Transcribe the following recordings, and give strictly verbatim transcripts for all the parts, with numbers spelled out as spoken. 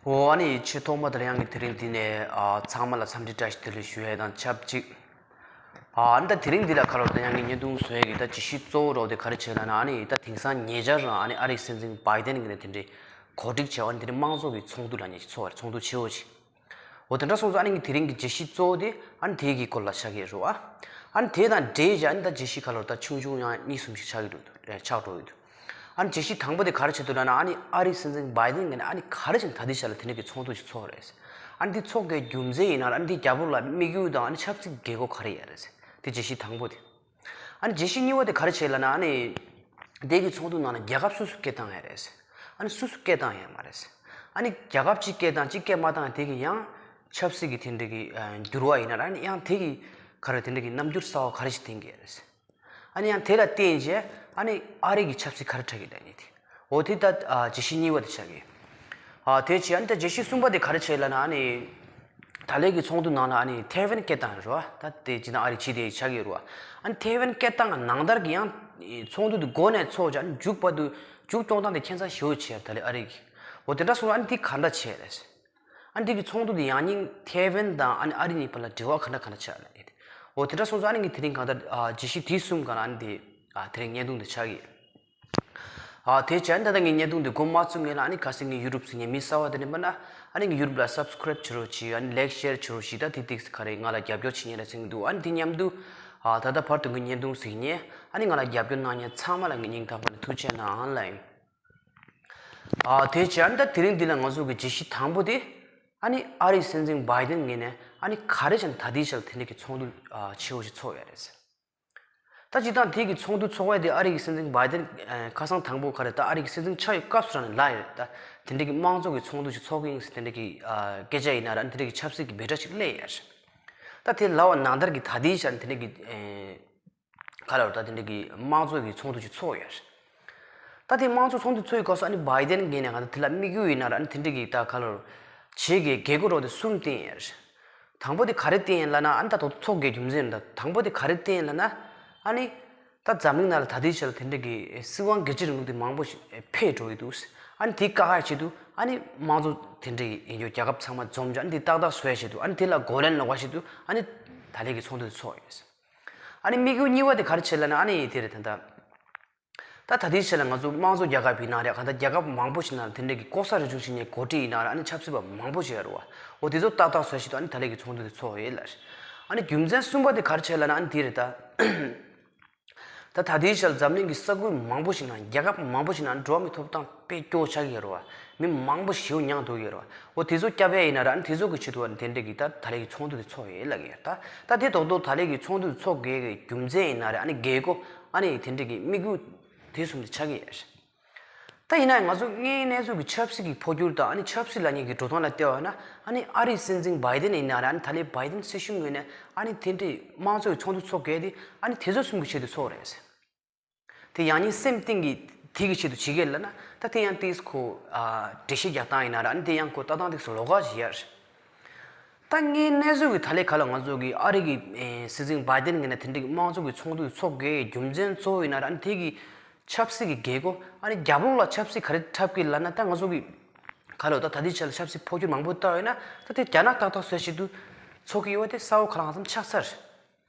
འོ་ཨ་ནི་ཆེས་ཐོག་མ་དེར་ཡང་གི་དེ་རིང་འདི་ནས་ཨ་ཚང་མ་ལ་འཚམས་འདྲི་བཀྲ་ཤིས་བདེ་ལེགས་ཞུ་ཡས་དང་ཆབས་ཅིག་ཨ་ནི་ད་དེ་རིང་འདི་ལ་ཁ་ལོར་ད་ཡང་གི་བརྙན་ཐུང་བཟོ་ཡས་ཀྱི་ད་བརྗོད་གཞི་གཙོ་བོ་རོགས་དེ་ག་རེ་བྱས་ལབ་ན། ཨ་ནི་ད་དེང་སང་ཉེ་ཆར་རང་ཨ་ནི་ཨ་རིའི་སྲིད་འཛིན་བྷའི་ཏན་གྱི་ནས་དེ་འདྲའི་གོ་སྒྲིག་བྱས་པ་ཨ་ནི་དེ་འདྲའི་དམངས་གཙོ་གི་ཚོགས་འདུ་ལབ་མཁན་ཞིག་ཚོགས་པ་རེད། ཚོགས་འདུ་ཆེ་བོ་ཞིག་འོ་དེ་འདྲ་སོང་ཙང་ཨ་ནི་ངས་དེ་རིང་གི་བརྗོད་གཞི་གཙོ་བོ་དེ་ཨ་ནི་དེའི་གི་སྐོར་ལ་ཆགས་ཀྱི་རེད་བ། ཨ་ནི་དེ་དང་འབྲེལ་བྱས་ཨ་ནི་ད་བརྗོད་གཞི་ཁ་ལོར་ད་ཆུང་ཆུང་ཡང་གཉིས་གསུམ་ཞིག་ཆགས་ཀྱི་འདུག་ཆགས་འགྲོ་གི་འདུག་ཨ་ནི་བརྗོད་གཞི་དང་པོ་དེ་ག་རེ་བྱེད་འདུག་ལབ་ན། ཨ་ནི་ཨ་རིའི་སྲིད་འཛིན་བྷའི་ཏན་གྱིས་ནི་ཨ་ནི་ག་རེ་བྱས་ནས་ད་ལྟའི་ཆ་ལ་དེ་འདྲ་གི་ཚོགས་འདུ་ཞིག་ཚོགས་རེད། ཨ་ནི་དེ་ཚོགས་དགོས་རྒྱུ་མཚན་ཡིན་ན་ཨ་ནི་དེ་རྒྱབ་ལོགས་ལ་དམིགས་ཡུལ་དང་ཨ་ནི་ཆབ་སྲིད་དགོས་མཁོ་ག་རེ་ཡོད་རེད། དེ་བརྗོད་གཞི་དང་པོ་དེ། ཨ་ནི་བརྗོད་གཞི་གཉིས་པ་དེ་ག་རེ་བྱས་ལབ་ན། ཨ་ནི་དེ་གི་ཚོགས་འདུ་ནང་ལ་རྒྱལ་ཁབ་སོ་སོ་སྐད་བཏང་ཡ་རེད། ཨ་ནི་སོ་སོ་སྐད་བཏང་ཡ་མ་རེད། ཨ་ནི་རྒྱལ་ཁབ་གཅིག་སྐད་བཏང་གཅིག་སྐད་མ་བཏང་ཡ་དེ་གི་ཡང་ཆབ་སྲིད་ཀྱི་དེ་འདྲ་གི་ཨ་འགྱུར་བ་ཡིན་ན་ར་ཨ་ནི་ཡང་དེ་གི་ག་རེ་དེ་འདྲ་གི་རྣམ་འགྱུར་གསར་བ་ག་རེ་ཞིག་བསྟན་གྱི་རེད། ཨ་ནི་ཡང་དེ་ལ་བརྟེན་བྱས་ཨ་ནི་ཨ་རི་གི་ཆབ་སྲིད་ག་རེ་འཁྲབ་ཀྱི་ལབ་ནི་དེ། འོ་དེ་ད་ཨ་བརྗོད་གཞི་གཉིས་པ་དེ་ཆགས་ཀྱི། ཨ་དེ་བྱས་ཨ་ནི་ད་བརྗོད་གཞི་གསུམ་པ་དེ་ག་རེ་བྱས་ལབ་ན། ཨ་ནི་ད་ལན་གྱི་ཚོགས་འདུ་ནང་ལ་ཨ་ནི་ཐེ་ཝན་སྐད་བཏང་རེད་བ། ད་དེ་སྤྱིར་བཏང་ཨ་རི་ཕྱི་དེ་ཆགས་ཀྱི་རེད་བ། ཨ་ནི་ཐེ་ཝན་སྐད་བཏང་ནང་ལྟར་གྱི་ཡང་ཚོགས་འདུ་དེ་འགོ་ནས་ཚོགས་བྱས་ཨ་ནི་མཇུག་བར་དུ་མཇུག་སྐྱོང་སྟངས་དེ་ཁྱད་མཚར་ཞེ་པོ་ཆེ་ད་ལན་ཨ་རི་གི། འོ་དེ་འདྲ་སོང་ཙང་ཨ་ནི་དེ་ག་འདྲ་བྱས་རེད། ཨ་ནི་དེ་གི་ཚོགས་འདུ་དེ་ཡང་སྙིང་ཐེ་ཝན་དང་ཨ་ནི་ཨ་རི་གཉིས་བར་ལ་འབྲེལ་བ་ག་འདྲ་ག་འདྲ་ཆགས་ལབ་ནི་དེ། འོ་དེ་འདྲ་སོང་ཙང་ཨ་ནི་ངས་དེ་རིང་གང་ལྟར་ཨ་བརྗོད་གཞི་དེ་གསུམ་སྒང་ལ་ཨ་ནི་དེ་ཨ་དེ་རིང་བརྙན་ཐུང་དེ་ཆགས་ཀྱི། ཨ་དེ་བྱས་ཨ་ནི་ད་ལྟ་ངས་བརྙན་ཐུང་དེ་འགོ་མ་བཙུགས་སྔོན་ལ་ཨ་ནི་གལ་སྲིད་ངའི་ཡུ་ཊུབ་གཟིགས་མཁན་མི་གསར་པ་དེ་འདྲ་ཡིན་པ་ན་ཨ་ནི་ངའི་ཡུ་ཊུབ་ལ་སབ་སི་ཀ་རེབ་བྱེད་རོགས་གྱིས། ཨ་ནི་ལའིག་ཤེར་བྱེད་རོགས་གྱིས། ད་དེ་ཏིག་ཙམ་ག་རེ་ང་ལ་རྒྱབ་སྐྱོར་བྱེད་མཁན་རེད་བསམ་གྱི་འདུག་ཨ་ནི་དེ་མཉམ་དུ་ཨ་ད་ལྟ་བར་དུ་ངའི་བརྙན་ཐུང་གཟིགས་མཁན་ཨ་ནི་ང་ལ་རྒྱབ་སྐྱོར་གནང་མཁན་ཚང་མ་ལ་ངས་སྙིང་ཐག་པ་ནས་ཐུགས་རྗེ་གནང་ལབ་ཡིན། ཨ་དེ་བྱས་ཨ་ནི་ད་དེ་རིང་འདི་ལ་ང་ཚོ་གི་བརྗོད་གཞི་དང་པོ་དེ་ཨ་ནི་ཨ་རིའི་སྲིད་འཛིན་བྷའི་ཏན་ངོས་ནས་ཨ་ནི་ག་རེ་བྱས་ནས་ད་ལྟའི་ཆར་དེ་འདྲ་གི་ཚོགས་འདུ་ཨ་ཆེ་བོ་ཞིག་ཚོགས་ཡོད་རེད། ད་སྤྱིར་བཏང་དེ་གི་ཚོགས་འདུ་ཚོགས་ཡ་དེ་ཨ་རི་གི་སྲིད་འཛིན་བྷའི་ཏན་ཨ་ཁ་སང་དང་པོ་ག་རེ་ད་ཨ་རི་གི་སྲིད་འཛིན་ཆགས་ཡོད་སྐབས་སུ་རང་ནས་ལབ་ཡོད་རེད། ད་དེ་འདྲ་གི་དམངས་གཙོ་གི་ཚོགས་འདུ་ཞིག་ཚོགས་ཀྱི་ཡིན་ཟེར་དེ་འདྲ་གི་ཨ་སྐད་ཆ་ཡིན་ན་ར་ཨ་ནི་དེ་འདྲ་གི་ཆབ་སྲིད་ཀྱི་འབོད་སྒྲ་ཞིག་སླེབས་ཡོད་རེད། ད་དེ་ལབ་པ་ནང་ལྟར་གི་ད་ལྟའི་ཆར་དེ་འདྲ་གི་ཨེ། ག་ལ་རུ་ད་དེ་འདྲ་གི་དམངས་གཙོ་གི་ཚོགས་འདུ་ཅིག་ཚོགས་ཡོད་རེད། ད་དེ་དམངས་གཙོ་ཚོགས་འདུ་ཚོགས་ཡི་སྐབས་སུ་ཨ་ནི་བྷའི་ཏན་གྱིས་ནས་ག་ད་དེ་ལ་དམིགས་ཡུལ་ཡིན་ན་ར་ཨ་ནི་དེ་འདྲ་གི་ད་ག་ལ་རུ་བྱེད་དགོས་དགོས་མཁོ་རོགས་དེ་གསུམ་བསྟན་ཡོད་རེད། དང་པོ་དེ་ག་རེ་བསྟན་ཡིན་ལབ་ན་ཨ་ནི་ད་དོག་ཚོགས་དགོས་རྒྱུ་མཚན་ད་དང་པོ་དེ་ག་རེ་བསྟན་ཡིན་ལབ་ན། ཨ་ནི་ད་འཛམ་གླིང་ནང་ལ་ད་ལྟའི་ཆར་ལ་དེ་འདྲ་གི་སྲིད་དབང་སྒེར་གཅོད་རིང་ལུགས་དེ་མང་པོ་ཞིག་འཕེལ་འགྲོ་ཡི་འདུག་ཨ་ནི་དེ་བཀག་ཡ་ཆེད་དུ་ཨ་ནི་དམངས་གཙོ་དེ་འདྲ་ཡིན་རྒྱུ་རྒྱལ་ཁབ་ཚང་མ་འཛོམས་ཀྱང་ཨ་ནི་དེ་ཏག་ཏག་བཟོ་ཡ་ཆེད་དུ་ཨ་ནི་དེ་ལ་གོ་ལན་སློག་པ་ཆེད་དུ་ཨ་ནི་ད་ལན་གྱི་ཚོགས་འདུ་དེ་ཚོགས་ཡོད། ཨ་ནི་དམིགས་ཡུལ་གཉིས་པ་དེ་ག་རེ་བྱེད་ལབ་ན་ཨ་ནི་དེ་རེད་ད་ལྟ། ད་ད་ལྟའི་ཆ་ལ་ང་ཚོ་དམངས་གཙོ་རྒྱལ་ཁབ་ཡིན་ན་རེད། གང་ལྟར་རྒྱལ་ཁབ་མང་པོ་ཞིག་ནང་ལ་དེ་འདྲ་གི་ལྐོག་ཟ་རུལ་སུངས་བྱེད་མཁན་འགོ་ཁྲིད་ཡིན་ན་རེད། ཨ་ནི་ཆབ་སྲིད་པ་མང་པོ་ཞིག་ཡོད་རེད་བ། འོ་དེ་ཚོ་ཏག་ཏག་བཟོ་ཆེད་དུ་ཨ་ནི་ད་ལན་གྱི་ཚོགས་འདུ་དེ་ཚོགས་ཡོད་ལ། ཨ་ནི་རྒྱུ་མཚན་གསུམ་པ་དེ་ག་རེ་བྱེད་ལབ་ན་ཨ་ནི་དེ་རེད་ད། ད་ད་ལྟའི་ཆར་འཛམ་གླིང་གི་ས་ཁུལ་མང་པོ་ཞིག་ནང་རྒྱལ་ཁབ་མང་པོ་ཞིག་ནང་འགྲོ་བ་མིའི་ཐོབ་ཐང་དཔེ་སྐྱོ་ཆགས་ཀྱི་ཡོད་རེད་བ། མི་མང་པོ་ཞེ་པོ་མྱངས་འདུག་ཡོད་རེད་བ། འོ་དེ་ཚོ་སྐྱོབ་ཡ་ཡིན་ན་ར་ཨ་ནི་དེ་ཚོ་གི་ཆེད་དུ་ཨ་ནི་དེ་འདྲ་གི་ད་ད་ལན་གྱི་ཚོགས་འདུ་དེ་ཚོགས་ཡོད་ལབ་ཀྱི་ཡོད་ད། ད་དེ་རྡོག་རྡོག་ད་ལན་གྱི་ཚོགས་འདུ་དེ་ཚོགས་དགོས་ཀྱི་རྒྱུ་མཚན་ཡིན་ན་ར་ཨ་ནི་དགོས་མཁོ་ཨ་ནི་དེ་འདྲ་གི་དམིགས་ཡུལ་དེ་གསུམ་དེ་ཆགས་ཀྱི་ཡོད་རེད། ད་ཡིན་ན་ང་ཚོ་དངོས་གནས་ཚུལ་གྱི་ཆབ་སྲིད་ཀྱི་འཕོ་འགྱུར་དང་ཨ་ནི་ཆབ་སྲིད་ལབ་མཁན་གྱི་འགྲོ་སྟངས་ལ་བལྟས་པ་ན་ཨ་ནི་ཨ་རིའི་སྲིད་འཛིན་བྷའི་ཏན་ཡིན་ན་ར་ཨ་ནི་ད་ལན་བྷའི་ཏན་སྲིད་གཞུང་ངོས་ནས་ཨ་ནི་དེ་འདྲའི་དམངས་གཙོའི་ཚོགས་འདུ་ཚོགས་དགོས་དེ་ཨ་ནི་དེ་ཚོ་གསུམ་གྱི་ཆེད་དུ་ཚོགས་རེད། དེ་ཡང་སྙིང་སེམས་གཏིང་གི་དེ་གི་ཆེད་དུ་བྱེད་ཀྱི་ལབ་ན་ད་དེ་ཡང་ཏིས་ཁོ་ཨ་འགྲེལ་བཤད་རྒྱག་སྟངས་ཡིན་ན་ར་ཨ་ནི་དེ་ཡང་ཁོ་ལྟ་སྟངས་ཏིས་ལོགས་ཀ་ཞིག་ཡོད་རེད། ད་དངོས་གནས་ཚུལ་གྱི་ད་ལན་ག་ལ་ང་ཚོ་གི་ཨ་རི་གི་ཨེ་སྲིད་འཛིན་བྷའི་ཏན་གྱིས་ནས་དེ་འདྲའི་དམངས་གཙོ་གི་ཚོགས་འདུ་ཚོགས་དགོས་རྒྱུ་མཚན་གཙོ་བོ་ཡིན་ན་ར་ཨ་ནི་དེ་གི་ཆབ་སྲིད་ཀྱི་དགོས་མཁོ་ཨ་ནི་རྒྱབ་ལོགས་ལ་ཆབ་སྲིད་ག་རེ་འཁྲབ་ཀྱི་ལབ་ན་ད་ང་ཚོ་གི་ག་ལ་ད་ད་ལྟའི་ཆ་ལ་ཆབ་སྲིད་འཕོ་འགྱུར་མང་པོ་བལྟ་བ་ཡིན་ན་ད་དེ་རྒྱ་ནག་ཏག་ཏག་བཟོ་ཆེད་དུ་ཚོགས་ཀྱི་ཡོད་པ་དེ་གསལ་པོ་ཁ་ལ་ང་ཚོ་ཆགས་ཚར།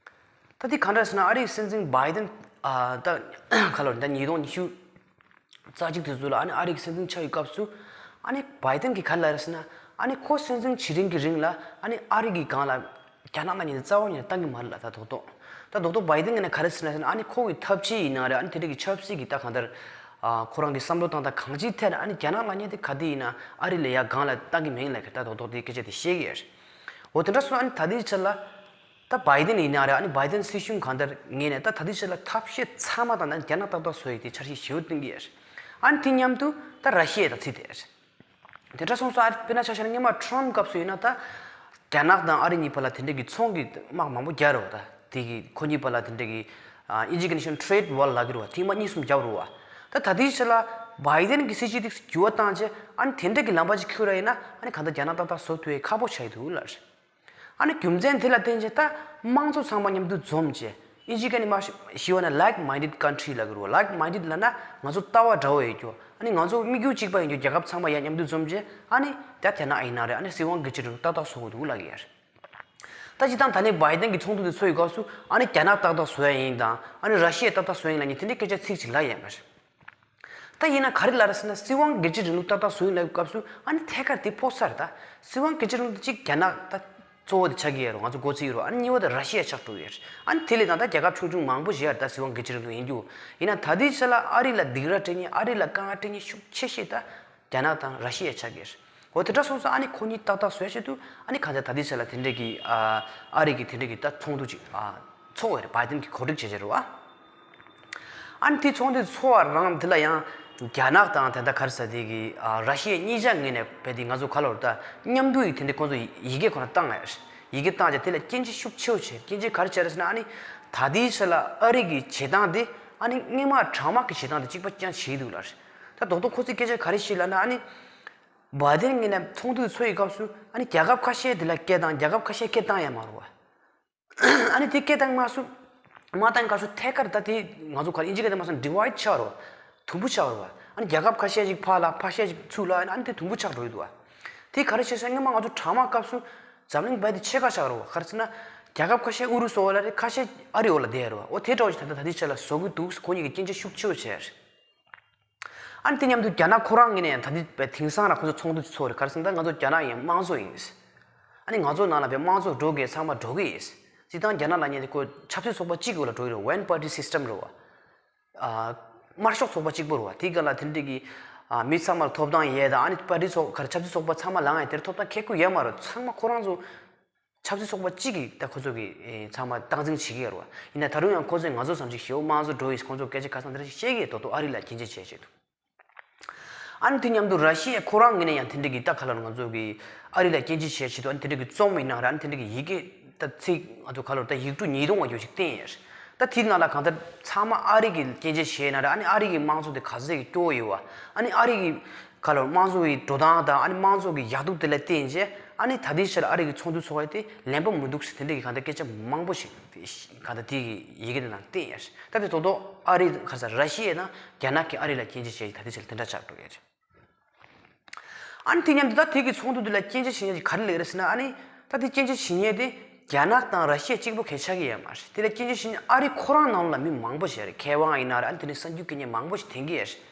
ད་དེ་ག་འདྲ་ཟེར་ན་ཨ་རིའི་སྲིད་འཛིན་བྷའི་ཏན་ཨ་ད་ག་ལ་ད་ཉིས་སྟོང་ཉི་ཤུ་རྩ་གཅིག་དེ་ཚོ་ལ་ཨ་ནི་ཨ་རི་གི་སྲིད་འཛིན་ཆགས་ཡོད་སྐབས་སུ་ཨ་ནི་བྷའི་ཏན་གྱིས་ག་ལབ་རེད་ཟེར་ན་ཨ་ནི་ཁོ་སྲིད་འཛིན་བྱེད་རིང་གི་རིང་ལ་ཨ་ནི་ཨ་རི་གི་སྒང་ལ་རྒྱ་ནག་ནང་ཉིད་ནས་རྩ་བ་ཉིད་ནས་བཏང་གི་མ་རེད་ལབ། ད་རྡོག་རྡོག་ད་རྡོག་རྡོག་བྷའི་ཏན་གྱིས་ནས་ག་རེ་ཟེར་ན་ཟེར་ན་ཨ་ནི་ཁོ་གི་ཐབས་ཇུས་ཡིན་ན་རེད། ཨ་ནི་དེ་འདྲ་གི་ཆབ་སྲིད་ཀྱི་ད་གང་ལྟར་ཨ་ཁོ་རང་གི་བསམ་བློ་བཏང་སྟངས་གང་ཅིའི་ཐད་ནས་ཨ་ནི་རྒྱ་ནག་ལབ་མཁན་དེ་ག་དེ་ཡིན་ན་ཨ་རི་ལ་ཡ་སྒང་ལ་བཏང་གི་མིན་ལབ་ཀྱི་ད་རྡོག་རྡོག་དེའི་སྐད་ཆ་དེ་བཤད་ཀྱི་ཡོད་རེད། འོ་དེ་འདྲ་སོང་ཨ་ནི་ད་ལྟའི་ཆ་ལ། ད་བྷའི་ཏན་ཡིན་ན་རེད། ཨ་ནི་བྷའི་ཏན་སྲིད་གཞུང་གང་ལྟར་ངོས་ནས་ད་ད་ལྟའི་ཆ་ལ་ཐབས་ཤེས་ཚང་མ་དང་ད་རྒྱ་ནག་ཏག་ཏག་བཟོ་ཡི་དེ་འཆར་གཞི་ཞེ་པོ་བཏིང་གི་ཡོད་རེད། ཨ་ནི་དེ་མཉམ་དུ་ད་ར་ཤི་ཡ་དང་ཚིག་དེ་རེད། དེ་འདྲ་སོང་ཙང་ཨ་དཔེར་ན་ཆ་བཞག་ན་སྔོན་མ་ཁྲོམ་སྐབས་སུ་ཡིན་ན་ད་རྒྱ་ནག་དང་ཨ་རི་གཉིས་བར་ལ་དེ་འདྲ་གི་ཚོང་གི་དམག་མང་པོ་རྒྱག་རེད་བ། ད་དེ་གི་ཁོ་གཉིས་བར་ལ་དེ་འདྲ་གི་ཨིན་ཇི་གི་ནི་ཤོན་ཊེ་རེ་ཌི་ཝར་ལབ་ཀྱི་རེད་བ། དེ་མ་གཉིས་གསུམ་རྒྱབ་རེད་བ། ད་ད་ལྟའི་ཆ་ལ་བྷའི་ཏན་གི་སྲིད་ཇུས་དེ་འགྱུར་བ་བཏང་རྗེས་ཨ་ནི་དེ་འདྲ་གི་ལམ་པ་ཅིག་ཁུར་ར་ཡིན་ན་ཨ་ནི་གང་ལྟར་རྒྱ་ནག་ཏག་ཏག་བཟོ་ཐུབ་ཡས་ཁག་པོ་ཆགས་ཀྱི་འདུག་ལབ་རེད། ཨ་ནི་རྒྱུ་མཚན་དེ་ལ་བརྟེན་བྱས་ད་དམངས་གཙོ་ཚང་མ་མཉམ་དུ་འཛོམས་བྱས་ ཨིན་ཇི་སྐད་ནས་མར་ཞུ་བ་ན་like minded country ལབ་ཀྱི་རེད་བ། Like minded ལབ་ན་ང་ཚོ་ལྟ་བ་འདྲ་བོ་ཡོད་རྒྱུ། ཨ་ནི་ང་ཚོ་དམིགས་ཡུལ་གཅིག་པ་ཡིན་རྒྱུ་རྒྱལ་ཁབ་ཚང་མ་ཡར་མཉམ་དུ་འཛོམས་རྗེས་ཨ་ནི་ད་དེ་ན་ཨིན་ན་རེད། ཨ་ནི་སྲིད་དབང་སྒེར་གཅོད་རིང་ལུགས་ཏག་ཏག་བཟོ་དགོས་འདུག་ལབ་ཀྱི་ཡོད་རེད། ད་སྤྱིར་བཏང་ད་ནི་བྷའི་ཏན་གྱི་ཚོགས་འདུ་དེ་ཚོགས་ཡོད་སྐབས་སུ་ཨ་ནི་རྒྱ་ནག་ཏག་ཏག་བཟོ་ཡ་ཡིན་དང་ཨ་ནི་ར་ཤི་ཡ་ཏག་ཏག་བཟོ་ཡ་ཡིན་ལབ་མཁན་དེ་འདྲའི་སྐད་ཆ་ཚིག་གཅིག་ལབ་ཡོད་མ་རེད། ད་ཡིན་ན་ག་རེ་ལབ་རེད་ཟེར་ན་སྲིད་དབང་སྒེར་གཅོད་རིང་ལུགས་ཏག་ཏག་བཟོ་ཡིན་ལབ་སྐབས་སུ་ཨ་ནི་ཐད་ཀར་དེ་ཕོག་ས་རེད། ད་སྲིད་དབང་སྒེར་གཅོད་རིང་ལུགས་དེ་གཅིག་རྒྱ་ནག་ད་གཙོ་བོ་དེ་ཆགས་ཀྱི་ཡོད་རེད། ང་ཚོ་མགོ་ཚོད་ཡོད་རེད། ཨ་ནི་གཉིས་པ་དེ་ར་ཤི་ཡ་ཆགས་འགྲོ་གི་ཡོད་རེད། ཨ་ནི་དེ་ལས་ད་ད་རྒྱལ་ཁབ་ཆུང་ཆུང་མང་པོ་ཞིག་ཡར་ད་སྲིད་དབང་སྒེར་གཅོད་རིང་ལུགས་ཡིན་རྒྱུ། ཡིན་ན་ད་ལྟའི་ཆ་ལ་ཨ་རི་ལ་སྡིགས་ར་སྤྲད་མཁན་ཨ་རི་ལ་དཀའ་ངལ་སྤྲད་མཁན་ཤུགས་ཆེ་ཤོས་ད་རྒྱ་ནག་དང་ར་ཤི་ཡ་ཆགས་ཀྱི་རེད། འོ་དེ་འདྲ་སོང་ཙང་ཨ་ནི་ཁོ་གཉིས་ཏག་ཏག་བཟོ་ཡ་ཆེད་དུ་ཨ་ནི་གང་ལྟར་ད་ལྟའི་ཆ་ལ་དེ་འདྲས་ཀྱི་ཨ་ཨ་རི་གི་དེ་འདྲས་ཀྱི་ད་ཚོགས་འདུ་ཅིག་ཨ་ཚོགས་པ་རེད། བྷའི་ཏན་གྱིས་གོ་སྒྲིག་བྱས་བྱས་རེད་བ། ཨ་ནི་དེ་ཚོགས་འདུ་ཚོགས་པ་རང་དེ་ལ་ཡང་རྒྱ་ནག་དང་དེ་འདྲ་ག་རེ་ཟེར་དེ་གི་ཨ་ར་ཤི་ཡ་གཉིས་ཆ་ངོས་ནས་བས་དེ་ང་ཚོ་ག་ལོར་ད་མཉམ་འདུག་ཡིག་དེ་འདྲས་ཁོང་ཚོ་ཡི་གེ་ཁོ་ན་བཏང་ཡ་རེད། ཡི་གེ་བཏང་རྗེས་དེ་ལ་སྐྱོན་བརྗོད་ཤུགས་ཆེ་བོ་བྱས། སྐྱོན་བརྗོད་ག་རེ་བྱས་རེད་ཟེར་ན་ཨ་ནི་ད་ལྟའི་ཆ་ལ་ཨ་རི་གི་བྱེད་སྟངས་དེ་ཨ་ནི་སྔོན་མ་དྲག་དམག་གི་བྱེད་སྟངས་དེ་གཅིག་པ་རྐྱང་བྱས་འདུག་ལབ་རེད། ད་རྡོག་རྡོག་ཁོ་ཚོས་སྐད་ཆ་ག་རེ་བཤད་ལབ་ན་ཨ་ནི། བྷའི་ཏན་ངོས་ནས་ཚོགས་འདུ་ཚོགས་ཡི་སྐབས་སུ་ཨ་ནི་རྒྱལ་ཁབ་ཁ་ཤས་དེ་ལ་སྐད་བཏང་། རྒྱལ་ཁབ་ཁ་ཤས་སྐད་བཏང་ཡ་མ་རེད་བ། ཨ་ནི་དེ་སྐད་བཏང་མ་སུ་མ་བཏང་སྐབས་སུ་ཐད་ཀར་ད་དེ་ང་ཚོ་ག་རེ་ཨིན་ཇི་སྐད་དུ་མ་སོང་divide ཆགས་རེད་བ། དུམ་བུ་ཆགས་རེད་བ། ཨ་ནི་རྒྱལ་ཁབ་ཁ་ཤས་ཅིག་ཕར་ལ་ཕར་ཤས་ཅིག་ཚུར་ལ་ཨ་ནི་དེ་དུམ་བུ་ཆགས་འགྲོ་ཡི་འདུག་བ། དེ་ག་རེ་བྱས་ཟེར་ན་སྔོན་མ་ང་ཚོ་དྲག་དམག་སྐབས་སུ་འཛམ་གླིང་བར་དེ་ཕྱེད་ཀ་ཆགས་རེད་བ། ག་རེ་ཟེར་ན་རྒྱལ་ཁབ་ཁ་ཤས་ཨུ་རུ་སུ་འོག་ལ་རེད། ཁ་ཤས་ཨ་རི་འོག་ལ་བསྡད་ཡོད་རེད་བ། འོ་དེ་འདྲ་བོ་ཞིག་ད་ལྟ་ད་ལྟའི་ཆ་ལ་བཟོ་གི་འདུག་ཁོ་གཉིས་ཀྱིས་སྐྱོན་བརྗོད་ཤུགས་ཆེ་བོ་བྱས། ཨ་ནི་དེ་མཉམ་དུ་རྒྱ་ནག་ཁོ་རང་ངོས་ནས་ཡང་ད་ལྟའི་དེང་སང་ར་ཁོ་ཚོ་ཚོགས་འདུ་ཚོགས་རེད། ག་རེ་ཟེར་ན་ད་ང་ཚོ་རྒྱ་ནག་ཡང་དམངས་གཙོ་ཡིན། ཨ་ནི་ང་ཚོ་ནང་ལ་བའི་དམངས་གཙོ་འགྲོ་དགོས་ཚང་མ་འགྲོ་གི་ཡིན། སྤྱིར་བཏང་རྒྱ་ནག་ལབ་མཁན་དེ་ཁོ་ཆབ་སྲིད་ཚོགས་པ་གཅིག་གི་འོག་ལ་འགྲོ་གི་རེད། One party system རེད་བ། ཨ། དམར་ཤོག་ཚོགས་པ་གཅིག་པོ་རེད་བ། དེའི་སྒང་ལ་དེ་འདྲའི་གི་ཨ། མི་ཚང་མར་ཐོབ་ཐང་ཡོད་དང་ཨ་ནི་པར་ཏི་ཚོགས་ག་རེ་ཆབ་སྲིད་ཚོགས་པ་ཚང་མ་ལངས་ཡ་དེར་ཐོབ་ཐང་ཁེ་ཁུ་ཡོད་མ་རེད། ཚང་མ་ཁོ་རང་ཚོ་ཆབ་སྲིད་ཚོགས་པ་གཅིག་གིས་ད་ཁོ་ཚོ་གི་ཨེ། ཚང་མ་སྟངས་འཛིན་བྱེད་ཀྱི་ཡོད་རེད་བ། ཡིན་ན་ད་རུང་ཡང་ཁོ་ཚོས་ང་ཚོ་ཙམ་ཞིག་ཞེ་པོ་དམངས་གཙོ་འགྲོ་ཡིན། ཁོ་ཚོ་སྐད་ཆ་ཁ་སང་དེ་འདྲ་ཞིག་བཤད་ཀྱི་ཡོད། ད་དུང་ཨ་རི་ལ་སྐྱོན་བརྗོད་བྱས་བྱས་འདུག་ཨ་ནི་དེ་མཉམ་དུ་ར་ཤི་ཡ་ཁོ་རང་ངོས་ནས་ཡང་དེ་འདྲ་གི་ད་ག་ལ་ང་ཚོ་གི་ཨ་རི་ལ་སྐྱོན་བརྗོད་བྱས་བྱས་འདུག་ཨ་ནི་དེ་འདྲ་གི་རྩོམ་ཡིན་ན་རེད། ཨ་ནི་དེ་འདྲ་གི་ཡི་གེ་ད་ཚིག་ང་ཚོ་ག་ལ་ད་ཡིག་འབྲུ་ཉིས་སྟོང་བ་ཡོད་ཞིག་བསྟན་ཡོད་རེད། ད་དེའི་ནང་ལ་གང་ལྟར་ཚང་མ་ཨ་རི་གི་སྐྱོན་བརྗོད་བྱས་ན་རེད། ཨ་ནི་ཨ་རི་གི་དམངས་གཙོ་དེ་ག་ཚོད་ཀྱི་སྐྱོ་བོ་ཡོད་བ། ཨ་ནི་ཨ་རི་གི་ག་ལ་དམངས་གཙོ་གི་འགྲོ་སྟངས་དང་ཨ་ནི་དམངས་གཙོ་གི་ཡག་སྡུག་དེ་ལ་བརྟེན་བྱས་ཨ་ནི་ད་ལྟའི་ཆར་ཨ་རི་གི་ཚོགས་འདུ་ཚོགས་ཡ་དེ་ལན་པ་མི་འདུག་ཟེར་དེ་འདྲ་གི་གང་ལྟར་སྐད་ཆ་མང་པོ་ཞིག་གང་ལྟར་དེ་གི་ཡི་གེ་དེ་ནང་བསྟན་ཡོད་རེད། ད་དེ་ཐོག་ཐོག་ཨ་རི་ག་ས་ར་ཤི་ཡ་ན་རྒྱ་ནག་གི་ཨ་རི་ལ་སྐྱོན་བརྗོད་བྱས་ད་ལྟའི་ཆར་དེ་འདྲ་ཆགས་འགྲོ་ཡོད་རེད། ཨ་ནི་དེ་མཉམ་དུ་ད་དེ་གི་ཚོགས་འདུ་འདི་ལ་སྐྱོན་བརྗོད་བྱེད་མཁན་གྱི་ག་རེ་ལབ་ཀྱི་རེད་ཟེར་ན། ཨ་ནི་ད་དེ་སྐྱོན་བརྗོད་བྱེད་མཁན་དེ་རྒྱ་ནག་དང་ར་ཤི་ཡ་གཅིག་པོ་གས་ཆགས་ཀྱི་ཡོད་མ་རེད། དེ་ལ་སྐྱོན་བརྗོད་བྱེད་མཁན་ཨ་རི་ཁོ་རང་ནང་ལ་མི་མང་པོ་ཞིག་རེད། མཁས་དབང་ཡིན་ན་རེད། ཨ་ནི་དེ་ནས་གསར་འགྱུར་སྐྱོན་མཁན་མང་པོ་ཞིག་ཐོན་གྱི་ཡོད་རེད།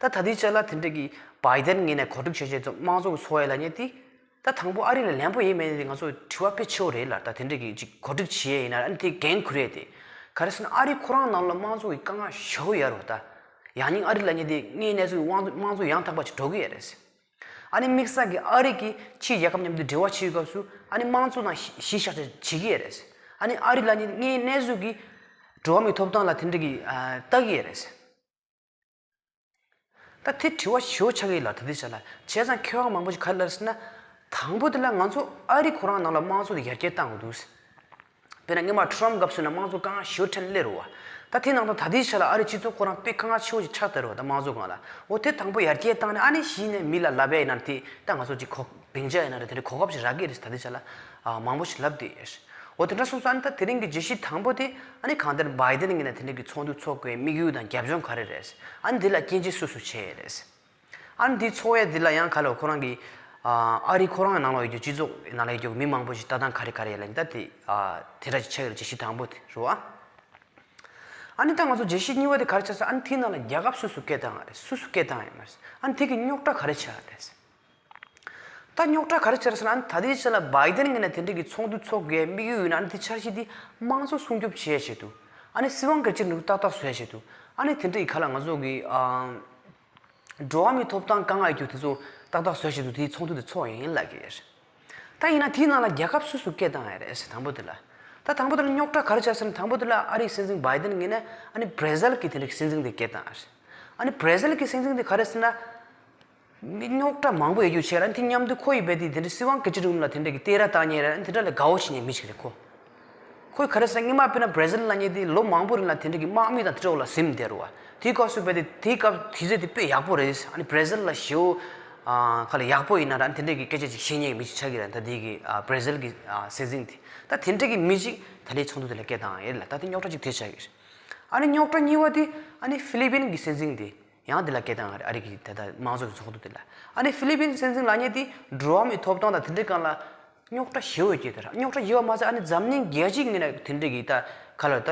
ད་ད་ལྟའི་ཆ་ལ་དེ་འདྲ་གི་བྷའི་ཏན་ངོས་ནས་གོ་སྒྲིག་བྱས་བྱས་ཚོ་དམངས་གཙོ་གི་ཚོགས་ཡ་ལབ་མཁན་དེ་ད་དང་པོ་ཨ་རི་ལ་ལན་པོ་ཡིན་མིན་དེ་ང་ཚོ་དྲི་བ་དཔེ་ཆེ་བོ་རེད་ལ། ད་དེ་འདྲ་གི་ཅིག་གོ་སྒྲིག་བྱས་ཡིན་ན་ཨ་ནི་དེ་འགན་ཁུར་ཡས་དེ་ག་རེ་ཟེར་ན་ཨ་རི་ཁོ་རང་ནང་ལ་དམངས་གཙོ་གི་དཀའ་ངལ་ཞེ་པོ་ཡོད་རེད་བ། ད་ཡང་སྙིང་ཨ་རི་ལབ་མཁན་དེ་དངོས་གནས་ཚུལ་དམངས་གཙོ་དམངས་གཙོ་ཡང་དག་པ་ཅིག་འགྲོ་གི་ཡོད་རེད། ཨ་ནི་དམིགས་བསལ་གྱི་ཨ་རི་གི་ཕྱིའི་རྒྱལ་ཁབ་མཉམ་དུ་འབྲེལ་བ་བྱེད་སྐབས་སུ་ཨ་ནི་དམངས་གཙོ་ནང་གཞི་གཞི་བཞག་བྱས་བྱེད་ཀྱི་ཡོད་རེད། ཨ་ནི་ཨ་རི་ལབ་མཁན་དངོས་གནས་ཚུལ་གྱི་འགྲོ་བ་མིའི་ཐོབ་ཐང་ལ་དེ་འདྲ་གི་ཨ་ལྟ་གི་ཡོད་རེད། ད་དེ་དྲི་བ་ཞེ་པོ་ཆགས་ཀྱི་ཡོད་ལ། ད་ལྟའི་ཆ་ལ་བྱས་ཙང་མཁས་དབང་མང་པོ་ཞིག་ག་རེ་ལབ་ཟེར་ན། དང་པོ་དེ་ལ་ང་ཚོ་ཨ་རི་ཁོ་རང་ནང་ལ་དམངས་གཙོ་དེ་ཡར་རྒྱས་བཏང་དགོས་འདུག་དཔེར་ན་སྔོན་མ་ཊམ་སྐབས་སུ་ན་དམངས་གཙོ་དཀའ་ངལ་ཞེ་པོ་འཕྲད་སླེབས་རེད་བ། ད་དེ་ནང་དུ་ད་ལྟའི་ཆ་ལ་ཨ་རི་སྤྱི་ཚོགས་ཁོ་རང་དཔེ་དཀའ་ངལ་ཆེ་བོ་ཞིག་ཆགས་བསྡད་རེད་བ། ད་དམངས་གཙོ་སྒང་ལ་འོ་དེ་དང་པོ་ཡར་རྒྱས་བཏང་ནས་ཨ་ནི་གཞི་ནས་མི་ལ་ལབ་ཡ་ཡིན་ན་དེ་ད་ང་ཚོ་ཅིག་གོ་སྡིངས་ཆ་ཡིན་ན་རེད། དེ་འདྲའི་གོ་སྐབས་ཤིག་རག་གི་རེད། ད་ལྟའི་ཆ་ལ་ཨ་མང་པོ་ཞིག་ལབ་བསྡད་ཡོད་རེད། འོ་དེ་འདྲ་སོང་ཙང་ཨ་ནི་ད་དེ་རིང་གི་བརྗོད་གཞི་དང་པོ་དེ་ཨ་ནི་གང་ལྟར་བྷའི་ཏན་གྱིས་ན་དེ་འདྲ་གི་ཚོགས་འདུ་ཚོགས་དགོས་དམིགས་ཡུལ་དང་རྒྱབ་ལྗོངས་ག་རེ་རེད། ཨ་ནི་དེ་ལ་སྐྱོན་བརྗོད་སུ་སུ་བྱས་ཡོད་རེད། ཨ་ནི་དེ་ཚོགས་ཡས་དེ་ལ་ཡང་ག་ལ་ཁོ་རང་གི་ཨ་ཨ་རི་ཁོ་རང་ནང་ལ་ཡོད་རྒྱུ་སྤྱི་ཚོགས་ནང་ལ་ཡོད་རྒྱུ་མི་མང་པོ་ཞིག་ལྟ་སྟངས་ག་རེ་ག་རེ་ཡོད་ལབ་ན་ད་དེ་ཨ་དེ་འདྲ་ཞིག་ཆགས་ཡོད་རེད། བརྗོད་གཞི་དང་པོ་དེ་རེད་བ། ཨ་ནི་ད་ང་ཚོ་བརྗོད་གཞི་གཉིས་པ་དེ་ག་རེ་ཆགས་ཟེར། ཨ་ནི་དེའི་ནང་ལ་རྒྱལ་ཁབ་སུ་སུ་སྐད་བཏང་ཡོད་རེད། སུ་སུ་སྐད་བཏང་ཡོད་མ་རེད། ཨ་ནི་དེ་གི་རྙོག་དྲ་ག་རེ་ཆགས་ཡོད་རེད། ད་རྙོག་དྲ་ག་རེ་ཆགས་རེད་ཟེར་ན། ཨ་ནི་ད་ལྟའི་ཆ་ལ་བྷའི་ཏན་གྱིས་ན་དེ་འདྲ་གི་ཚོགས་འདུ་ཚོགས་དགོས་དམིགས་ཡུལ་ཡོད་ན། ཨ་ནི་དེ་འཆར་གཞི་དེ་དམངས་གཙོ་སྲུང་སྐྱོབ་བྱེད་ཆེད་དུ། ཨ་ནི་སྲིད་དབང་སྒེར་གཅོད་ནུས་ཏག་ཏག་བཟོ་ཆེད་དུ། ཨ་ནི་དེ་འདྲ་ཡི་ཁ་ལ་ང་ཚོ་གི་ཨ་འགྲོ་བ་མིའི་ཐོབ་ཐང་དཀའ་ངལ་རྒྱུ་དེ་ཚོ་ཏག་ཏག་བཟོ་ཆེད་དུ་དེའི་ཚོགས་འདུ་དེ་ཚོགས་ཡིན་ལབ་ཀྱི་ཡོད་རེད། ད་ཡིན་ན་དེའི་ནང་ལ་རྒྱལ་ཁབ་སུ་སུ་སྐད་བཏང་ཡ་རེད་ཟེར། དང་པོ་དེ་ལ། ད་དང་པོ་དེ་ལ་རྙོག་དྲ་ག་རེ་ཆགས་ཟེར་ན། དང་པོ་དེ་ལ་ཨ་རིའི་སྲིད་འཛིན་བྷའི་ཏན་གྱིས་ན་ཨ་ནི་བྷར་ཛིལ་གྱི་དེ་འདྲ་གི་སྲིད་འཛིན་དེ་སྐད་བཏང་ཡ་རེད། ཨ་ནི་བྷར་ཛིལ་གྱི་སྲིད་འཛིན་དེ་ག་རེ་ཟེར་ན། མི་རྙོག་དྲ་མང་པོ་ཡོད་རྒྱུ་བྱས་ར། དེ་མཉམ་དུ་ཁོ་ཡི་བས་དེ་དེ་འདྲའི་སྲིད་དབང་སྒེར་གཅོད་རིང་ལུགས་ལ་དེ་འདྲ་གི་བསྟོད་ར་བཏང་མཁན་ར། དེ་འདྲ་ལ་དགའ་བོ་བྱེད་མཁན་མི་ཞིག་རེད་ཁོ། ཁོས་ག་རེ་ཟེར། སྔོན་མ་དཔེར་ན་བྷར་ཛིལ་ལབ་མཁན་དེ་ལོ་མང་པོ་རིང་ལ་དེ་འདྲ་གི་དམག་མི་དང་དེ་འདྲ་བ་ལ་གཟིམས་བསྡད་རེད་བ། དེའི་སྐབས་སུ་བས་དེ་དེའི་སྐབས་དུས་ཚོད་དེ་དཔེ་ཡག་པོ་རེད། ཨ་ནི་བྷར་ཛིལ་ལ་ཞེ་པོ་ ཨ་ཁ་ལ་ཡག་པོ་ཡིན་ན་ར་དེ་འདྲས་ཀྱི་སྐད་ཆ་ཅིག་བཤད་མཁན་གྱི་མི་ཅིག་ཆགས་ཀྱི་རེད། ད་དེ་གི་ཨ་བྷར་ཟིལ་གྱི་ཨ་སྲིད་འཛིན་དེ་ད་དེ་འདྲས་ཀྱི་མི་ཅིག་ད་ལའི་ཚོགས་འདུ་དེ་ལ་སྐད་བཏང་ཡོད་ལ། ད་དེ་རྙོག་དྲ་ཅིག་དེ་ཆགས་ཀྱི་རེད། ཨ་ནི་རྙོག་དྲ་གཉིས་པ་དེ་ཨ་ནི་ཧྥི་ལི་པིན་གྱི་སྲིད་འཛིན་དེ་ཡང་དེ་ལ་སྐད་བཏང་ཡོད་རེད། ཨ་རི་གི་དེ་ད་དམངས་གཙོ་གི་ཚོགས་འདུ་དེ་ལ། ཨ་ནི་ཧྥི་ལི་པིན་སྲིད་འཛིན་ལབ་མཁན་དེ་འགྲོ་བ་མིའི་ཐོབ་ཐང་དང་དེ་འདྲའི་སྒང་ལ་རྙོག་དྲ་ཞེ་པོ་སྐྱེས་ཏེ་ར་རྙོག་དྲ་ཡོད་མ་ཟད། ཨ་ནི་འཛམ་གླིང་རྒྱལ་སྤྱིའི་ངོས་ནས་དེ་འདྲའི་གི་ད་ག་ལ་ད་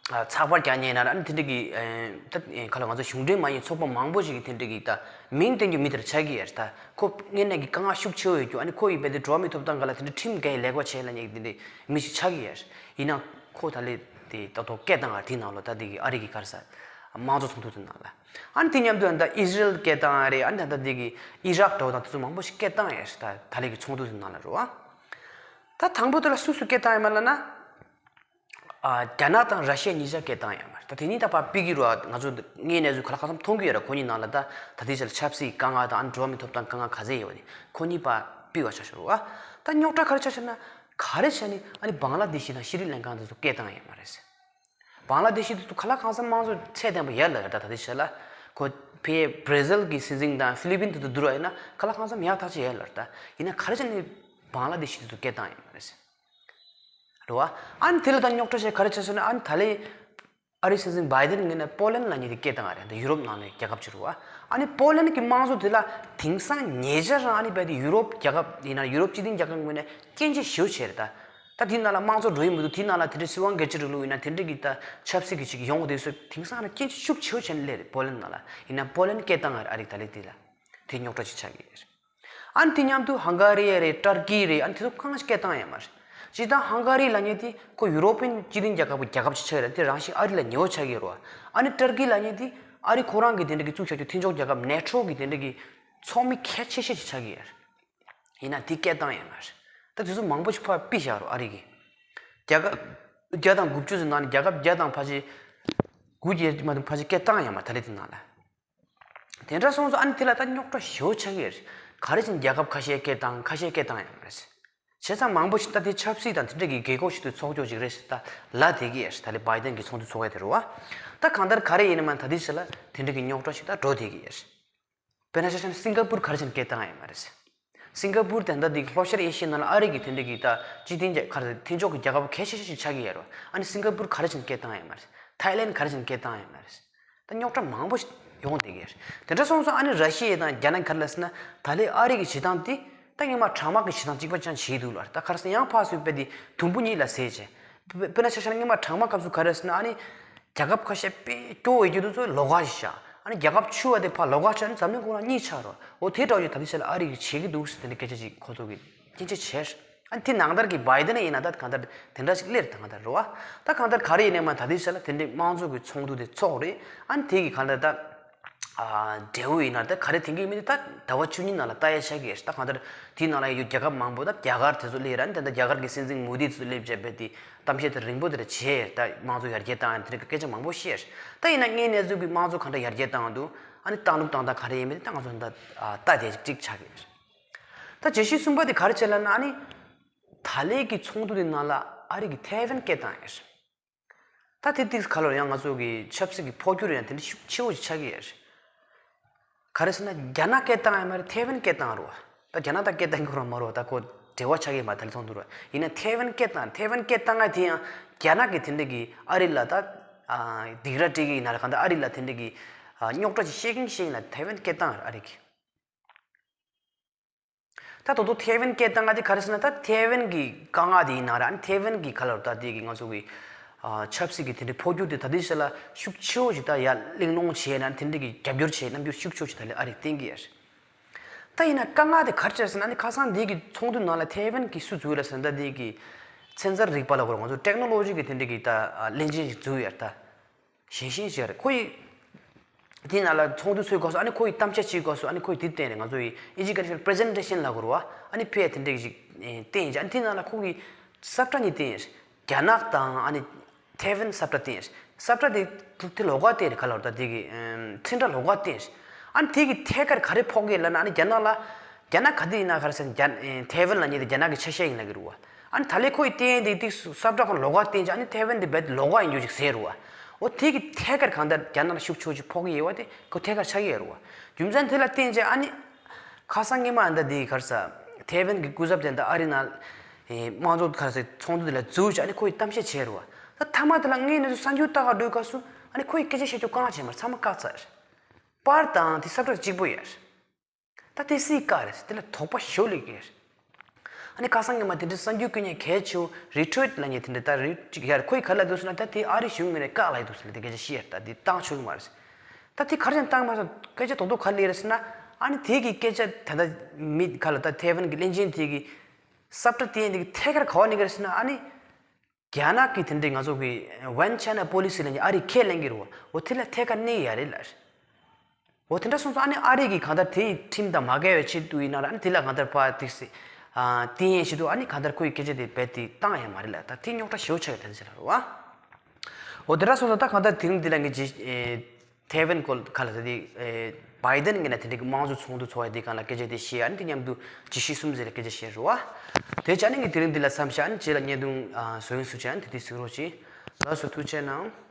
ཨ་ཚགས་པར་རྒྱག་མཁན་ཡིན་ན་ར། ཨ་ནི་དེ་འདྲའི་གི་ཨེ་ད་ཨེ་ག་ལ་ང་ཚོ་གཞུང་འབྲེལ་མ་ཡིན་ཚོགས་པ་མང་པོ་ཞིག་གི་དེ་འདྲའི་གི་ད་མིང་བསྟན་རྒྱུ་མི་དེར་ཆགས་ཀྱི་ཡོད་རེད། ད་ཁོ་དངོས་གནས་ཀྱི་དཀའ་ངལ་ཤུགས་ཆེ་བོ་ཡོད་རྒྱུ། ཨ་ནི་ཁོ་ཡི་བས་དེ་འགྲོ་བ་མིའི་ཐོབ་ཐང་སྒང་ལ་དེ་འདྲའི་ཁྲིམས་འགལ་ལས་ཀ་བྱས་ལབ་མཁན་གྱི་དེ་འདྲའི་མི་ཞིག་ཆགས་ཀྱི་ཡོད་རེད། ཡིན་ན་ཁོ་ད་ལའི་དེ་ད་ཐོག་སྐད་བཏང་བ་དེའི་ནང་ལོགས་ད་དེ་གི་ཨ་རི་གི་ག་རེ་ཟ་དམངས་གཙོ་ཚོགས་འདུ་དེ་ནང་ལ། ཨ་ནི་དེ་མཉམ་དུ་ཨ་ནི་ད་ཨི་སི་རལ་སྐད་བཏང་ཡ་རེད། ཨ་ནི་ད་ལྟ་འདི་གི་ཨི་རག་འདྲ་བོ་དང་དེ་ཚོ་མང་པོ་ཞིག་སྐད་བཏང་ཡ་རེད། ད་ད་ལྟའི་གི་ཚོགས་འདུ་དེ་ནང་ལ་རེད་བ། ད་དང་པོ་དེ་ལ་སུ་སུ་སྐད་བཏང་ཡ་མ་ལབ་ན། ཨ་རྒྱ་ནག་དང་ར་ཤི་ཡ་གཉིས་ཆ་སྐད་བཏང་ཡ་མ་རེད། ད་དེ་གཉིས་ད་ཕར་ཕུད་ཀྱི་རེད་བ། ང་ཚོ་དངོས་གནས་ཚུལ་ག་ལ་གང་འཚམ་མཐོང་གི་ཡོད་རེད། ཁོ་གཉིས་ནང་ལ་ད་ད་ལྟའི་ཆར་ཆབ་སྲིད་དཀའ་ངལ་དང་ཨ་ནི་འགྲོ་བ་མིའི་ཐོབ་ཐང་དཀའ་ངལ་ག་ཚད་ཡོད་པ་དེ་ཁོ་གཉིས་ཕར་ཕུད་པ་ཆགས་ཤག་རེད་བ། ད་རྙོག་དྲ་ག་རེ་ཆགས་ཤག་ན། ག་རེ་བྱས་ནས་ཨ་ནི་བང་ལ་དེ་ཤི་དང་ཤི་རི་ལན་ཀ་དེ་ཚོ་སྐད་བཏང་ཡ་མ་རེད། བང་ལ་དེ་ཤི་དེ་ཚོ་ག་ལ་གང་འཚམ་དམངས་གཙོ་ཚད་ལྡན་པ་ཡོད་ལབ་རེད། ད་ད་ལྟའི་ཆར་ལ་ཁོ་ཕའི་བྷར་ཟིལ་གྱི་སྲིད་འཛིན་དང་ཧྥི་ལི་པིན་དེ་ཚོ་བསྡུར་བ་ཡིན་ན་ག་ལ་གང་འཚམ་ཡག་ཐག་ཆོད་ཡོད་ལབ་རེད། ད་ཡིན་ན་ག་རེ་བྱས་ནས་བང་ལ་དེ་ཤི་དེ་ཚོ་སྐད་བཏང་ཡ་མ་རེད། རེད་བ། ཨ་ནི་དེ་ལ་ད་རྙོག་དྲ་བྱས་ག་རེ་བྱས་སོང་ན། ཨ་ནི་ད་ལའི་ཨ་རིའི་སྲིད་འཛིན་བྷའི་ཌེན་ངོས་ནས་པོ་ལན་ལབ་མཁན་དེ་སྐད་བཏང་བ་རེད། འདི་ཡུ་རོབ་ནང་ནས་རྒྱལ་ཁབ་ཅིག་རེད་བ། ཨ་ནི་པོ་ལན་གྱི་དམངས་གཙོ་དེ་ལ་དེང་སང་ཉེ་ཆར་རང་ཨ་ནི་རྦད་དེ་ཡུ་རོབ་རྒྱལ་ཁབ་ཡིན་ན་ཡུ་རོབ་སྤྱི་མཐུན་རྒྱལ་ཁབ་ངོས་ནས་སྐྱོན་བརྗོད་ཞེ་པོ་བྱས་རེད། ད་ད་དེའི་ནང་ལ་དམངས་གཙོ་འགྲོ་ཡི་མི་འདུག། དེའི་ནང་ལ་དེ་འདྲའི་སྲིད་དབང་སྒེར་གཅོད་རིང་ལུགས་ཡིན་ན་དེ་འདྲའི་གི་ད་ཆབ་སྲིད་ཀྱི་ཅིག་ཡོང་གི་འདུག་ཟེར་དེང་སང་ལ་སྐྱོན་བརྗོད་ཤུགས་ཆེ་བོ་བྱས་ནས་སླེབས་རེད། པོ་ལན་ནང་ལ་ཡིན་ན་པོ་ལན་སྐད་བཏང་བ་རེད། ཨ་རི་ད་ལའི་དེ་ལ་དེ་རྙོག་དྲ་ཅིག་ཆགས་ཀྱི་རེད། ཨ་ནི་དེ་མཉམ་དུ་ཧང་ག་རི་རེད། ཏར་ཀི་རེད། ཨ་ནི་དེ་ཚོ་གང་སྐད་བཏང་ཡ་མ་རེད། སྤྱིར་བཏང་ཧང་ག་རི་ལབ་མཁན་དེ་ཁོ་ཡུ་རོ་པིན་སྤྱི་མཐུན་རྒྱལ་ཁབ་ཀྱི་རྒྱལ་ཁབ་ཅིག་ཆགས་ཡོད་རེད། དེ་རང་བཞིན་ཨ་རི་ལ་ཉེ་བོ་ཆགས་ཀྱི་ཡོད་རེད་བ། ཨ་ནི་ཏར་ཀི་ལབ་མཁན་དེ་ཨ་རི་ཁོ་རང་གི་དེ་འདྲ་གི་བཙུགས་བཞག་རྒྱུ་མཐུན་ཕྱོགས་རྒྱལ་ཁབ་ནེ་ཊོ་གི་དེ་འདྲ་གི་ཚོགས་མི་གལ་ཆེ་ཤོས་ཅིག་ཆགས་ཀྱི་ཡོད་རེད། ཡིན་ན་དེ་སྐད་བཏང་ཡ་མ་རེད། ད་དེ་ཚོ་མང་པོ་ཞིག་ཕར་ཕུད་བཞག་རེད། ཨ་རི་གི་རྒྱལ་ཁབ་བརྒྱ་དང་དགུ་བཅུ་ཙམ་ནང་ནས་རྒྱལ་ཁབ་བརྒྱ་དང་ཕལ་ཆེར་དགུ་བརྒྱད་མ་གཏོགས་ཕལ་ཆེར་སྐད་བཏང་ཡ་མ་རེད། ད་ལའི་དེ་ནང་ལ། དེ་འདྲ་སོང་ཙང་ཨ་ནི་དེ་ལ་ད་རྙོག་དྲ་ཞེ་པོ་ཆགས་ཀྱི་རེད། ག་རེ་བྱས་ནས་རྒྱལ་ཁབ་ཁ་ཤས་སྐད་བཏང་ཁ་ཤས་སྐད་བཏང་ཡ་མ་རེད། བྱས་ཙང་མང་པོ་ཞིག་ད་དེ་ཆབ་སྲིད་དང་དེ་འདྲ་གི་རྒྱལ་ཁོངས་ཤིག་ཏུ་ཚོགས་ཆོག་ཅིག་རེད་ཟེར་ད་ལབ་བསྡད་ཀྱི་ཡོད་རེད། ད་ལའི་བྷའི་ཌེན་གྱི་ཚོགས་འདུ་ཚོགས་ཡ་དེ་རེད་བ། ད་གང་ལྟར་ག་རེ་ཡིན་ན་མ་ད་དེ་ཕྱི་ལ་དེ་འདྲ་གི་རྙོག་དྲ་ཞིག་ད་འགྲོ་བསྡད་ཀྱི་ཡོད་རེད། དཔེར་ན་ཆ་བཞག་ན་སིང་ག་པུར་ག་རེ་བྱས་ནས་སྐད་བཏང་ཡ་མ་རེད། སིང་ག་པུར་དེ་འདྲ་དེ་ལྷོ་ཤར་ཨེ་ཤི་ཡའི་ནང་ལ་ཨ་རི་གི་དེ་འདྲ་གི་ད་སྤྱི་མཐུན་རྒྱལ་ཁབ་མཐུན་ཕྱོགས་ཀྱི་རྒྱལ་ཁབ་གལ་ཆེ་ཤོས་ཤིག་ཆགས་ཀྱི་ཡོད་རེད། ཨ་ནི་སིང་ག་པུར་ག་རེ་བྱས་ནས་སྐད་བཏང་ཡ་མ་རེད། ཐའི་ལན་ག་རེ་བྱས་ནས་སྐད་བཏང་ཡ་མ་རེད། ད་རྙོག་དྲ་མང་པོ་ཞིག་ཡོང་བསྡད་ཀྱི་རེད། དེ་འདྲ་སོང་ཙང་ཨ་ནི་ར་ཤི་ཡ་དང་རྒྱ་ནག་ག་རེ་ལབ་ཟེར་ན། ད་ལའི་ཨ་རི་གི་བྱེད་སྟངས་དེ་ད་སྔོན་མ་གྲང་དམག་གི་བྱེད་སྟངས་གཅིག་པ་ཅང་བྱས་འདུག་ལ། ད་ག་རེ་ཟེར་ན་ཡང་ཕར་ཚུར་རྦད་དེ་དུམ་བུ་གཉིས་ལ་བཟས་བྱས། དཔེ་དཔེར་ན་ཆ་བཞག་ན་སྔོན་མ་གྲང་དམག་སྐབས་སུ་ག་རེ་ཟེར་ན། ཨ་ནི་རྒྱལ་ཁབ་ཁ་ཤས་དཔེ་སྐྱོ་བོ་ཡོད་རྒྱུ་དེ་ཚོ་ལོགས་ཀ་ཞིག་བཞག། ཨ་ནི་རྒྱལ་ཁབ་ཆུང་བ་དེ་ཕར་ལོགས་ཀ་བཞག་ནས་འཛམ་གླིང་ཁོ་རང་གཉིས་ཆགས་རོགས། འོ་དེ་འདྲ་བོ་ཞིག་ད་ལྟའི་ཆ་ལ་ཨ་རི་གིས་བྱེད་ཀྱི་འདུག་ཟེར་དེ་འདྲའི་སྐད་ཆ་ཅིག་ཁོ་ཚོ་གིས་སྐྱོན་བརྗོད་བྱས། ཨ་ནི་དེ་ནང་ལྟར་གྱི་བྷའི་ཌེན་ཡིན་ན་ད་གང་ལྟར་དེ་འདྲ་ཞིག་སླེབས་ད་གང་ལྟར་རེད་བ། ད་གང་ལྟར་ག་རེ་ཡིན་ནའི་མ་ད་ལྟའི་ཆ་ལ་དེ་འདྲའི་དམངས་གཙོ་གི་ཚོགས་འདུ་དེ་ཚོགས་རེད། ཨ་ནི་དེ་གི་གང་ལྟར་ད་ཨ་འབྲས་བུ་ཡིན་ན་ད་ག་རེ་ཐོན་གྱི་མིན་ད་ཟླ་བ་བཅུ་གཉིས་ནང་ལ་ལྟ་ཡ་ཆགས་ཀྱི་རེད། ད་གང་ལྟར་དེའི་ནང་ལ་ཡོད་རྒྱལ་ཁབ་མང་པོ་ད་རྒྱ་གར་དེ་ཚོ་སླེབས་ར། ཨ་ནི་ད་ལྟ་རྒྱ་གར་གྱི་སྲིད་འཛིན་མོ་དི་དེ་ཚོ་སླེབས་བྱས་པས་དེ་གཏམ་བཤད་དེ་རིང་པོ་དེ་འདྲ་བྱས། ད་དམངས་གཙོ་ཡར་རྒྱས་བཏང་ཡ་དེ་འདྲ་གི་སྐད་ཆ་མང་པོ་བཤད། ད་ཡིན་ན་དངོས་གནས་ཚུལ་གྱི་དམངས་གཙོ་གང་འདྲ་ཡར་རྒྱས་བཏང་འདུག། ཨ་ནི་བཏང་ལུགས་བཏང་སྟངས་ག་རེ་ཡིན་མིན་ད་ང་ཚོ་ད་ལྟ་བསྡད་ཅིག་ཅིག་ཆགས་ཀྱི་རེད། ད་བརྗོད་གཞི་གསུམ་པ་དེ་ག་རེ་བྱས་ལབ་ན། ཨ་ནི་ད་ལའི་གི་ཚོགས་འདུ་དེ་ནང་ལ་ཨ་རི་གི་ཐའེ་ཝན་སྐད་བཏང་ཡོད་རེད། ད་དེ་ཏིག་ཁ་ལོར་ཡང་ང་ཚོ་གི་ཆབ་སྲིད་ཀྱི་འཕོ་འགྱུར་ཡང་དེ་འདྲ་ཤུགས་ཆེ་བོ་ཞིག་ཆགས་ཀྱི་ཡོད་རེད། ག་རེ་ཟེར་ན་རྒྱ་ནག་སྐད་བཏང་ཡ་མ་རེད། ཐའེ་ཝན་སྐད་བཏང་རོ། ད་རྒྱ་ནག་ད་སྐད་བཏང་གི་རོ་མ་རོ་ད་ཁོ་འབྲེལ་བ་ཆགས་ཀྱི་མ་ད་ལི་ཚོགས་འདུ་རོ། ཡིན་ན་ཐའེ་ཝན་སྐད་བཏང་། ཐའེ་ཝན་སྐད་བཏང་ཡ་དེ་ཡང་རྒྱ་ནག་གི་དེ་འདྲ་གི་ཨ་རི་ལ་ད་ཨ་སྡིགས་ར་སྤྲད་ཀྱི་ཡིན་ན་ར། གང་ད་ཨ་རི་ལ་དེ་འདྲ་གི་ཨ་རྙོག་དྲ་ཅིག་བཤད་གིན་བཤད་གིན་ལ་ཐའེ་ཝན་སྐད་བཏང་ཡ་ཨ་རི་གི། ད་དོ་དོ་ཐའེ་ཝན་སྐད་བཏང་ང་དེ་ག་རེ་ཟེར་ན། ད་ཐའེ་ཝན་གི་དཀའ་ངལ་དེ་ཡིན་ན་ར། ཨ་ནི་ཐའེ་ཝན་གི་ཁ་ལོར་ད་དེ་གི་ང་ཚོ་གི་ཨ་ཆབ་སྲིད་ཀྱི་དེ་འདྲའི་འཕོ་འགྱུར་དེ་ད་ལྟའི་ཆ་ལ་ཤུགས་ཆེ་བོ་ཞིག་ད་ཡར་གླེང་སློང་བྱས་ན། དེ་འདྲ་གི་རྒྱབ་སྐྱོར་བྱས། རྣམ་འགྱུར་ཤུགས་ཆེ་བོ་ཞིག་ད་ལས་ཨ་རིས་བསྟན་གི་ཡོད་རེད། ད་ཡིན་ན་དཀའ་ངལ་དེ་ག་རེ་བྱས་ཟེར་ན། ཨ་ནི་ཁ་སང་དེ་གི་ཚོགས་འདུ་ནང་ལ་ཐའེ་ཝན་གི་སུ་འཛུལ་ལ་ཟེར་ན། ད་དེ་གི་ཚན་རྩལ་རིག་པ་ལ་གོ་ར་ང་ཚོ་ཊེག་ནོ་ལོ་ཇི་གི་དེ་འདྲ་གི་ད་ཨ་བློན་ཆེན་ཞིག་འཛུལ་ཡོད་རེད་ད། ཞན་ཤིང་ཞིག་རེད། ཁོ་ཡིས་དེ་ནང་ལ་ཚོགས་འདུ་ཚོགས་སྐབས་སུ། ཨ་ནི་ཁོ་ཡིས་གཏམ་བཤད་བྱེད་སྐབས་སུ། ཨ་ནི་ཁོ་ཡིས་དེ་བསྟན་རེད། ང་ཚོ་ཡིས་ཨིན་ཇི་སྐད་ནས་པི་རི་ཛེན་ཊེ་ཤན་ལབ་དགོས་རེད་བ། ཨ་ནི་ཕར་དེ་འདྲ་ཞིག་བསྟན་ཡིན་ཅིག། ཨ་ནི་དེ་ནང་ལ་ཁོ་གིས་ས་བཀྲ་གཉིས་བསྟན་ཡིན། རྒྱ་ནག་དང་ཨ་ནི་ཐའེ་ཝན་ས་བཀྲ་བསྟན་ཡིན། ས་བཀྲ་དེ་དེ་ལོགས་ཀ་བསྟན་རེད། ག་ལབ་རེད་ད། དེ་གི་ཨམ་ཚིག་འགྲ་ལོགས་ཀ་བསྟན་ཡིན། ཨ་ནི་དེ་གི་ཐད་ཀར་ག་རེ་ཕོག་གི་ལབ་ན། ཨ་ནི་རྒྱ་ནག་ལ་རྒྱ་ནག་ག་དུས་ཡིན་ན་ག་རེ་ཟེར་ན། རྒྱ་ཨེ་ཐའེ་ཝན་ལབ་མཁན་དེ་རྒྱ་ནག་གི་ཆ་ཤས་ཡིན་ལབ་ཀྱི་རེད་བ། ཨ་ནི་ད་ལས་ཁོ་ཡིས་བསྟན་དེ་ཏིག་ས་བཀྲ་ཁོ་ལོགས་ཀ་བསྟན་ཅིག། ཨ་ནི་ཐའེ་ཝན་དེ་རྦད་ལོགས་ཀ་ཡིན་རྒྱུ་ཅིག་ཟེར་རེད་བ། འོ་དེ་གི་ཐད་ཀར་གང་ལྟར་རྒྱ་ནག་ལ་ཤུགས་ཆེ་ཅིག་ཕོག་གི་ཡོད་བ། དེ་ཁོ་ཐད་ཀར་ཆགས་ཀྱི་ཡོད་རེད་བ། རྒྱུ་མཚན་དེ་ལ་བརྟེན་བྱས་ཨ་ནི་ ཁ་སང་ཉི་མ་ཨ་ནི་ད་དེ་ག་རེ་ཟེར། ཐའེ་ཝན་གྱི་སྐུ་ཚབ་དེ་ད་ཨ་རི་ནང་ཨེ་དམངས་གཙོ་ག་རེ་ཟེར་ཚོགས་འདུ་དེ་ལ་འཛུལ་བྱས། ཨ་ནི་ཁོ་ཡིས་གཏམ་བཤད་བྱས་རེད་བ། ད་མཐའ་མ་དེ་ལ་ངས་ནི་གསར་འགྱུར་ལྟ་ག་འགྲོ་སྐབས་སུ་ཨ་ནི་ཁོ་ཡིས་སྐད་ཆ་བཤད་རྒྱུ་གང་ཡང་བྱས་མ་རེད། ཚང་མ་བཀག་ཚར་རེད། པར་དང་དེ་ས་ཁྲ་གཅིག་པོ་ཡོད་རེད། ད་དེ་སུའི་བཀག་རེད། དེ་ལ་དོགས་པ་ཞེ་པོ་སླེབས་ཀྱི་རེད། ཨ་ནི་ཁ་སང་ཉི་མ་དེ་འདྲའི་གསར་འགྱུར་བསྐྱོན་མཁན་གལ་ཆེ་བོ་རི་ཊུ་ཝིཊ་ལབ་མཁན་དེ་འདྲ་ད་རི་ཊུ་ཝིཊ་ཡར་ཁོས་ག་རེ་ལབ་འདུག་ཟེར་ན། ད་དེ་ཨ་རི་གཞུང་ངོས་ནས་བཀག་ལབ་འདུག་ཟེར་ལབ་དེ་སྐད་ཆ་བཤད་ཡ་རེད། ད་དེ་བཏང་ཆོག་གི་མ་རེད། ད་དེ་ག་རེ་བྱས་ནས་བཏང་མ་སོང་། སྐད་ཆ་རྡོག་རྡོག་ག་རེ་སླེབས་རེད་ཟེར་ན། ཨ་ནི་དེ་གི་སྐད་ཆ་ད་ལྟ་མི་ག་ལ་ད་ཐའེ་ཝན་གྱི་བློན་ཆེན་དེ་གི་ས་ཁྲ་དེ་འདི་གི་ཐད་ཀར་ག་པར་སླེབས་ཀྱི་རེད་ཟེར་ན། ཨ་ནི་རྒྱ་ནག་གི་དེ་འདྲའི་ང་ཚོ་གི་One China Policy ལབ་མཁན་ཨ་རིས་ཁས་ལེན་གྱི་རེད་བ། འོ་དེ་ལ་ཐད་ཀར་གནས་ཡ་རེད་ལབ། འོ་དེ་འདྲ་སོང་ཙང་ཨ་ནི་ཨ་རི་གིས་གང་ལྟར་དེའི་ཁྲིམས་དང་མ་འགལ་བའི་ཆེད་དུ་ཡིན་ན་ར། ཨ་ནི་དེ་ལ་གང་ལྟར་ཕར་ཏིག་སེ་ཨ་བསྟུན་ཡས་ཆེད་དུ་ཨ་ནི་གང་ལྟར་ཁོ་ཡི་སྐད་ཆ་དེ་རྦད་དེ་བཏང་ཡ་མ་རེད་ལབ། ད་དེ་རྙོག་དྲ་ཞེ་པོ་ཆགས་ཡོད་ད་ཟེར་ལབ་རེད་བ། འོ་དེ་འདྲ་སོང་ཙང་ད་གང་ལྟར་དེ་རིང་འདི་ལ་ངས་ཇི་ཨེ་ཐའེ་ཝན་སྐོར་ག་ལ་ད་དེ་ཨེ་བྷའི་ཌེན་གྱི་ནས་དེ་འདྲའི་གི་དམངས་གཙོ་ཚོགས་འདུ་ཚོགས་ཡ་དེ་སྒང་ལ་སྐད་ཆ་དེ་བཤད། ཨ་ནི་དེ་མཉམ་དུ་ཇི་ཤི་གསུམ་ཟེར་ལ་སྐད་ཆ་བཤད་རེད་བ། དེ་བྱས་ཨ་ནི་ངས་དེ་རིང་འདི་ལ་མཚམས་བཞག། ཨ་ནི་རྗེས་ལ་བརྙན་ཐུང་ཨ་བཟོ་ཡོང་ཚུལ་བྱས། ཨ་ནི་དེ་དུས་གཟིགས་རོགས་གྱིས། ལགས་སོ། ཐུགས་རྗེ་གནང་།